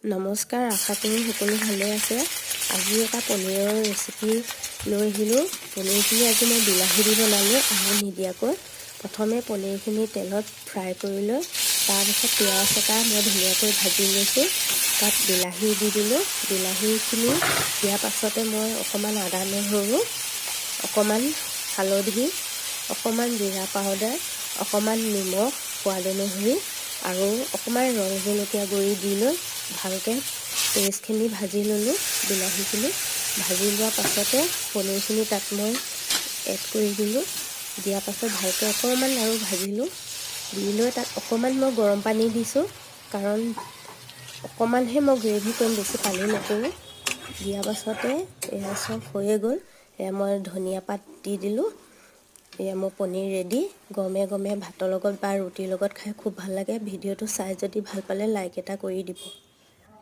নমস্কাৰ, আশা কৰোঁ সকলো ভালে আছে। আজি এটা পনীৰৰ ৰেচিপি লৈ আহিলোঁ। পনীৰখিনি আজি মই বিলাহী দি বনালোঁ, আলু নিদিয়াকৈ। প্ৰথমে পনীৰখিনি তেলত ফ্ৰাই কৰি লৈ তাৰপিছত পিঁয়াজ এটা মই ধুনীয়াকৈ ভাজি লৈছোঁ। তাত বিলাহী দি দিলোঁ। বিলাহীখিনি দিয়াৰ পাছতে মই অকণমান আদা নহৰু, অকণমান হালধি, অকণমান জিৰা পাউডাৰ, অকণমান নিমখ সোৱাদ অনুসৰি আৰু অকণমান ৰং জলকীয়া গুড়ি দি লৈ ভালকৈ পেষ্টখিনি ভাজি ল'লোঁ। বিলাহীখিনি ভাজি লোৱাৰ পাছতে পনীৰখিনি তাত মই এড কৰি দিলোঁ। দিয়াৰ পাছত ভালকৈ অকণমান আৰু ভাজিলোঁ। দি লৈ তাত অকণমান মই গৰম পানী দিছোঁ, কাৰণ অকণমানহে মই গ্ৰেভি কৰিম, বেছি পানী নকৰোঁ। দিয়াৰ পাছতে এয়া চব হৈয়ে গ'ল। এয়া মই ধনিয়া পাত দি দিলোঁ। এয়া মোৰ পনীৰ ৰেডি। গৰমে গৰমে ভাতৰ লগত বা ৰুটিৰ লগত খাই খুব ভাল লাগে। ভিডিঅ'টো চাই যদি ভাল পালে, লাইক এটা কৰি দিব।